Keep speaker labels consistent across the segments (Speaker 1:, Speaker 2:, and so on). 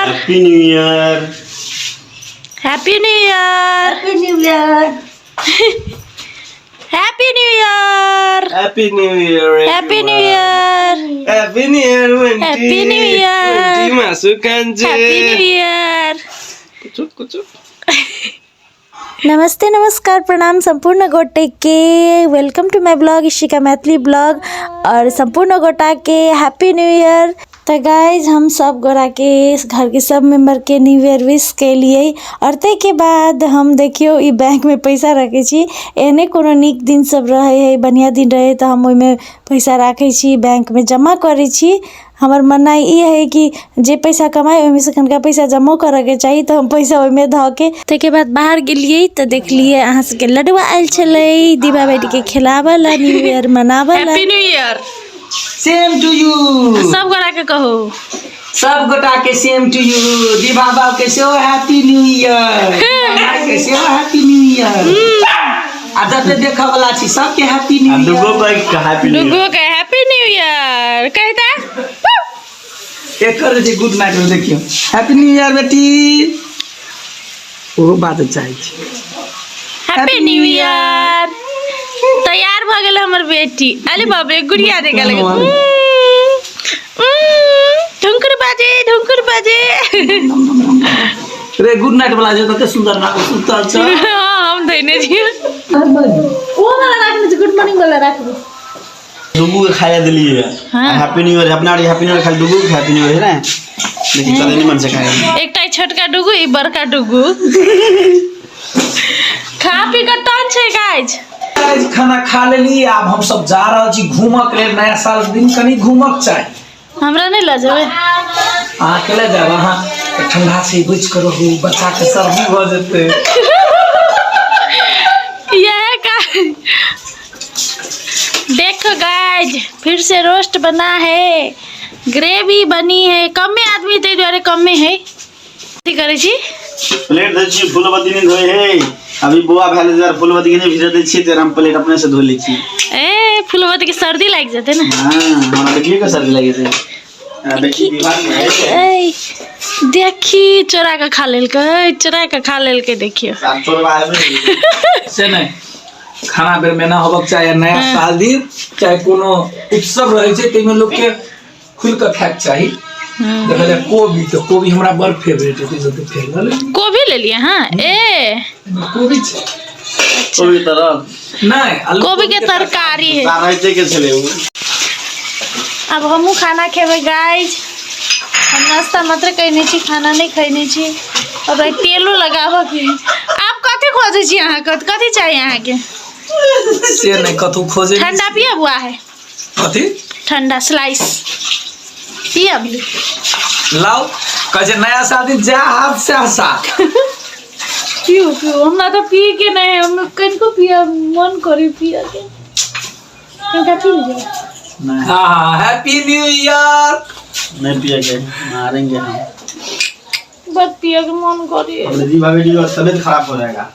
Speaker 1: Happy new year.
Speaker 2: Happy new year.
Speaker 3: Happy new year.
Speaker 2: Happy new year.
Speaker 4: Happy new year.
Speaker 2: Happy new year.
Speaker 4: Happy new year.
Speaker 2: Happy new year. Happy new year.
Speaker 4: कुचुक कुचुक।
Speaker 2: नमस्ते नमस्कार प्रणाम सम्पूर्ण गोटे के। Welcome to my blog Ishika Maithili blog और सम्पूर्ण गोटा के happy new year. तो गाइज हम सब गोरा के घर के सब मेंबर के न्यू ईयर विश केलिए और ताहिके बाद हम देखियो ई बैंक में पैसा रखै छी। एहने कोनो नीक दिन सब रहे है, बढ़िया दिन रहे तो हम ओहिमे पैसा राखै छी, बैंक में जमा करै छी। हमर मनाइ ई है कि जे पैसा कमाइ ओहिमे से कनिका पैसा जमो करऽके चाही, तऽ हम पैसा ओहिमे धऽ के ताहिके बाद बाहर गेलियै तऽ देखलियै अहाँ सबके लडुआ आयल छलै दीपा बेटीके खिलाबऽ लए, न्यू ईयर मनाबऽ लए।
Speaker 5: Happy new year.
Speaker 6: Same to you.
Speaker 5: सब गोटा के कहू।
Speaker 6: सब गोटा के सेम टू यू। दीपा बाबू के सेहो हैप्पी न्यू ईयर, के सेहो हैप्पी न्यू ईयर, आ जते देखऽ वाला छी सबके हैप्पी न्यू ईयर।
Speaker 1: डुगो को हैप्पी न्यू ईयर।
Speaker 5: डुगो के हैप्पी न्यू ईयर कहता।
Speaker 6: एकर जे गुड नाइट देखियो। हैप्पी न्यू ईयर बेटी, ओहो बात चाहै छी।
Speaker 5: Happy new year. तैयार भ गेल हमर बेटी। अरे बाप रे, गुड़िया देखा लगे। ढुंकुर बाजे ढुंकुर बाजे।
Speaker 6: रे गुड नाइट वाला जे कते सुंदर ना सुतल छ।
Speaker 5: हाँ, हम धइने छी।
Speaker 2: ओ वाला राखने छी, गुड मॉर्निंग वाला राखबो।
Speaker 1: डुगू के खाया दिलिए।
Speaker 5: हाँ।
Speaker 1: हैप्पी न्यू ईयर अपना हैप्पी न्यू ईयर खाली डुगू के हैप्पी न्यू ईयर है ना। देखी चले नहीं मन से खाया।
Speaker 5: एकटा छोटका डुगू ई बड़का डुगू। खा पी के टन छै गाइज।
Speaker 6: गाइज खाना खा लेली, आब हम सब जा रहल छी घूमक लेल। नया साल के दिन कनी घूमक चाही।
Speaker 5: हमरा नहीं लऽ जेबै।
Speaker 6: अहाँ के लऽ जायब? अहाँ ठंडा से बचि कऽ रहू, बच्चा के सर्दी भऽ जेतै।
Speaker 5: यह का देखो गाइज, फिर से रोस्ट बना है, ग्रेवी बनी है। कमे आदमी ताहि दुआरे कमे है। की करै छी?
Speaker 1: प्लेट दै छी, फूलबत्ती नहीं धोए है। अभी बौआ भेल है, फूलबत्ती के नहीं भिजा दै छी, तेरा हम प्लेट अपने से धो लै छी।
Speaker 5: ए फूलबत्ती के सर्दी लागि जेतै ने।
Speaker 1: हाँ, हमरा बेटिए के सर्दी लागि जेतै। हमरा बेटी बीमार में है।
Speaker 5: ए देखी चोरा के खा लेलकै, चोरा के खा लेलकै। देखियो
Speaker 1: साफ चोरबा आबै।
Speaker 6: से नहीं, खाना बेर में ना होबक चाही। नया साल दिन चाहे कोनो उत्सव रहै छै ताहिमे लोक के खुलि कऽ खायके चाही। देखल जाय कोबी तऽ कोबी हमरा बड़ फेवरेट है, ताहि फेर
Speaker 5: कोबी लेलियै। हाँ ए
Speaker 6: कोबी छै,
Speaker 1: कोबी तरल
Speaker 6: नहीं, आलू
Speaker 5: कोबी के तरकारी है।
Speaker 1: राइते के छलै उ।
Speaker 5: अब हमहूँ खाना खेबै गाइज। हम नाश्ता मात्र कयने छी, खाना नहीं खयने छी। अब तेलो लगाबऽ के। आप कथी खोजै छी? अहाँ कथी चाही अहाँके?
Speaker 6: से नहीं, कतहु खोजे।
Speaker 5: ठंडा पियब हुआ है?
Speaker 6: कथी?
Speaker 5: ठंडा स्लाइस पियब?
Speaker 6: लाओ, कहै छै नया साल दिन जा हाथ से हंसा।
Speaker 5: पियू पियू, हमरा तऽ पी के नहीं, हम कनिको पियब मन करे पिय के। कनिका पी लिअ।
Speaker 6: हाँ, हैप्पी न्यू ईयर।
Speaker 1: नहीं पिए के मारेंगे हम।
Speaker 5: बस पिय के मन करे।
Speaker 1: हमरे जी भाभी जी और तबीयत खराब हो जाएगा।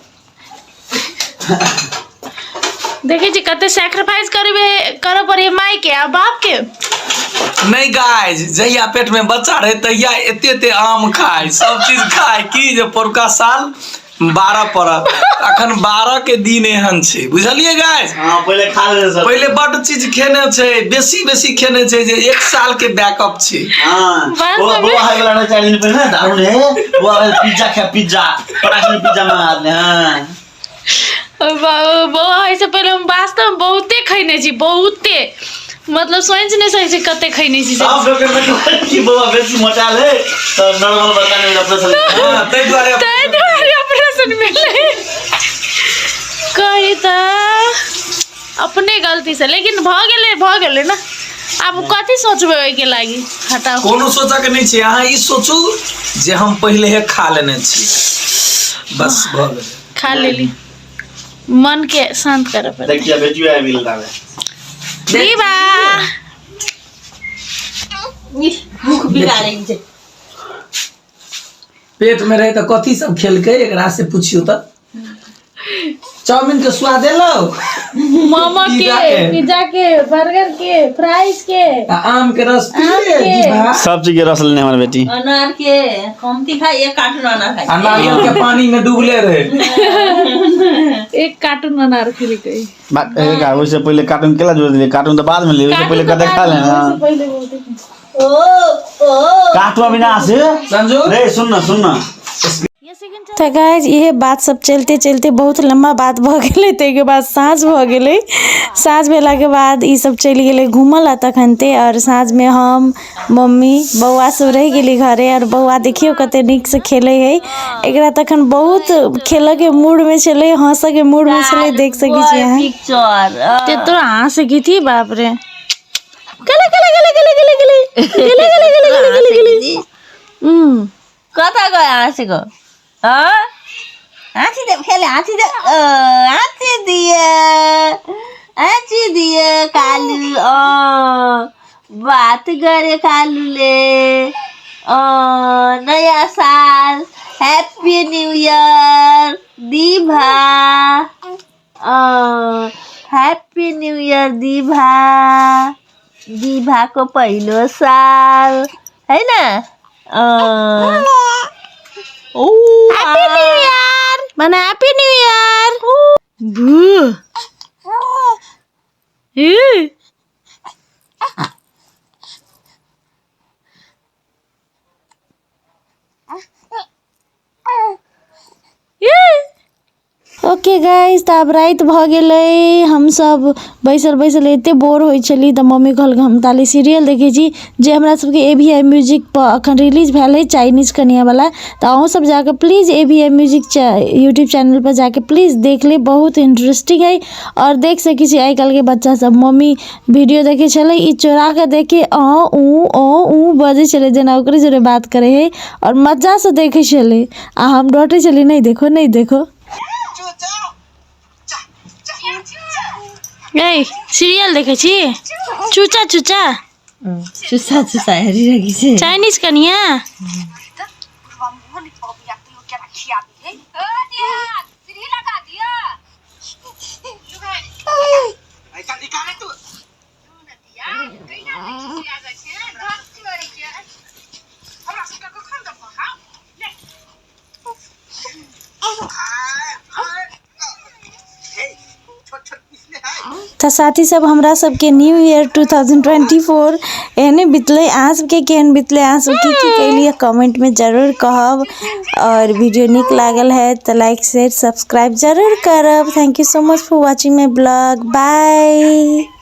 Speaker 5: देखै छी कते सैक्रिफाइस करबे करऽ पड़े माय के आ बाप के।
Speaker 6: नहीं गाइज, जहिया पेट में बच्चा रहे तहिया एते एते आम खाय, सब चीज खाय। की जे परुका साल 12 पड़त, अखन 12 के दिन एहन छै, बुझलियै गाइज?
Speaker 1: हाँ, पहिले खा लेने सब।
Speaker 6: पहिले बड चीज खेने छै, बेसी बेसी खेने छै जे एक साल के बैकअप छै।
Speaker 1: हाँ,
Speaker 5: बस
Speaker 1: वो
Speaker 5: अभी-
Speaker 1: वो आए वाला 4 दिन पहले ना दारू है, वो आए पिज्जा खा, पिज्जा पटाखा में पिज्जा मंगा ले। हाँ
Speaker 5: बौआ होइ से पहिले हम वास्तव में बहुते खैने छी, बहुते, मतलब सोचि नहि सकै छी कते खैने छी।
Speaker 1: सब डॉक्टर ने कहल कि बौआ बेसी मोटा ले तो नॉर्मल बच्चा नहीं ऑपरेशन।
Speaker 6: हाँ, ताहि दुआरे।
Speaker 5: ताहि दुआरे ऑपरेशन भेलै। कही तऽ अपने गलती से, लेकिन भऽ गेलै, भऽ गेलै ने। आब कथी सोचबै ओहिके लागि? हटाउ।
Speaker 6: कोनो सोचऽ के नहि छै। अहाँ ई सोचू जे हम पहिले खा लेने छी, बस भऽ गेलै।
Speaker 5: खा लेली, मन के शांत करऽ पड़तै।
Speaker 1: देखिए बेटियो आबि गेल ताबे।
Speaker 5: दीवा
Speaker 3: भूख बिगाड़ै छै।
Speaker 6: पेट में रहे तऽ कथी सब खेलकै, एकरा से पूछियो तऽ। चाउमीन के स्वाद एलो,
Speaker 5: मोमो के,
Speaker 6: पिज्जा के।
Speaker 5: पिज्जा के, बर्गर के, फ्राइज के,
Speaker 6: आ आम के रस पी
Speaker 5: आम
Speaker 6: ले
Speaker 5: के।
Speaker 6: जीभा।
Speaker 1: सब चीज के रस लेने हमारे बेटी।
Speaker 3: अनार के कमती खाई, एक कार्टून अनार खाई।
Speaker 6: आ नारियल के पानी में डूबले रहे।
Speaker 5: एक कार्टून अनार खेली गई।
Speaker 1: ओइसे पहिले कार्टून केला जोड़ दिले, कार्टून तो बाद में ले, ओइसे पहिले कते खा लेना।
Speaker 5: पहिले बोलते।
Speaker 3: ओ ओ
Speaker 1: कार्टून अविनाश।
Speaker 6: संजू
Speaker 1: रे सुन न, सुन न।
Speaker 2: तऽ गाइज इहे बात सब चलते चलते बहुत लम्बा बात भऽ गेलै। ताहिके बाद साँझ भऽ गेलै। साँझ भेलाके बाद ई सब चलि गेलै घूमऽ लए तखनते, आओर साँझमे हम, मम्मी, बौआ सब रहि गेली घरे। आओर बौआ देखियौ कते नीकसँ खेलै है। एकरा तखन बहुत खेलऽके मूडमे छलै, हँसऽके मूडमे छलै, देख सकै छी अहाँ।
Speaker 3: पिक्चर
Speaker 5: ते तोरा हँसे की थी? बाप रे, गले गले गले गले गले गले गले गले गले गले गले गले।
Speaker 3: कता गयो हाँसेको? हँ, हाँसी they, खेले, हाँसी they, हाँसी दिए, हाँसी दिए कालु। अँ बात गरे कालुले। अँ नयाँ साल, ह्याप्पी न्यू इयर दिभा। अँ ह्याप्पी न्यू इयर दिभा। दिभाको पहिलो साल होइन? अँ ऊ
Speaker 5: हैप्पी न्यू ईयर भने, ह्याप्पी न्यू इयर भू ए।
Speaker 2: ओके गाइज, तऽ आब राति भऽ गेलै। हमसब बैसल बैसल एते बोर होइ छली तऽ मम्मी कहलकै हम ताली सीरियल देखै छी, जे हमरा सबके ए वी I music पर अखन रिलीज भेल है चाइनीज कनियावला। तऽ अहूँ सब जाकऽ please A V I music YouTube channel पर जाके प्लीज देख ले, बहुत इंटरेस्टिंग है। आओर देख सकै छी आइ काल्हिके बच्चा सब, मम्मी वीडियो देखै छलै, ई चोरा कऽ देखे, अ ऊ अ ऊ बजै छलै जेना ओकरे जोरे बात करै है, आओर मजासँ देखै छलै आ हम डँटै छलियै, नहीं देखो, नहीं देखो।
Speaker 5: ए, सीरियल देखै छी, चूचा चूचा।
Speaker 3: चुसा चुसा हेरिरहेकी छ।
Speaker 5: चाइनीज कनिया।
Speaker 2: तऽ साथी सब, हमरा सबके न्यू ईयर 2024 एहने बितलै। अहाँ सबके केहन बितलै? अहाँ सब की की कैलियै? कमेंटमे जरूर कहब। और वीडियो नीक लागल है तऽ लाइक, शेयर, सब्सक्राइब जरूर करब। Thank you so much for watching my blog. Bye.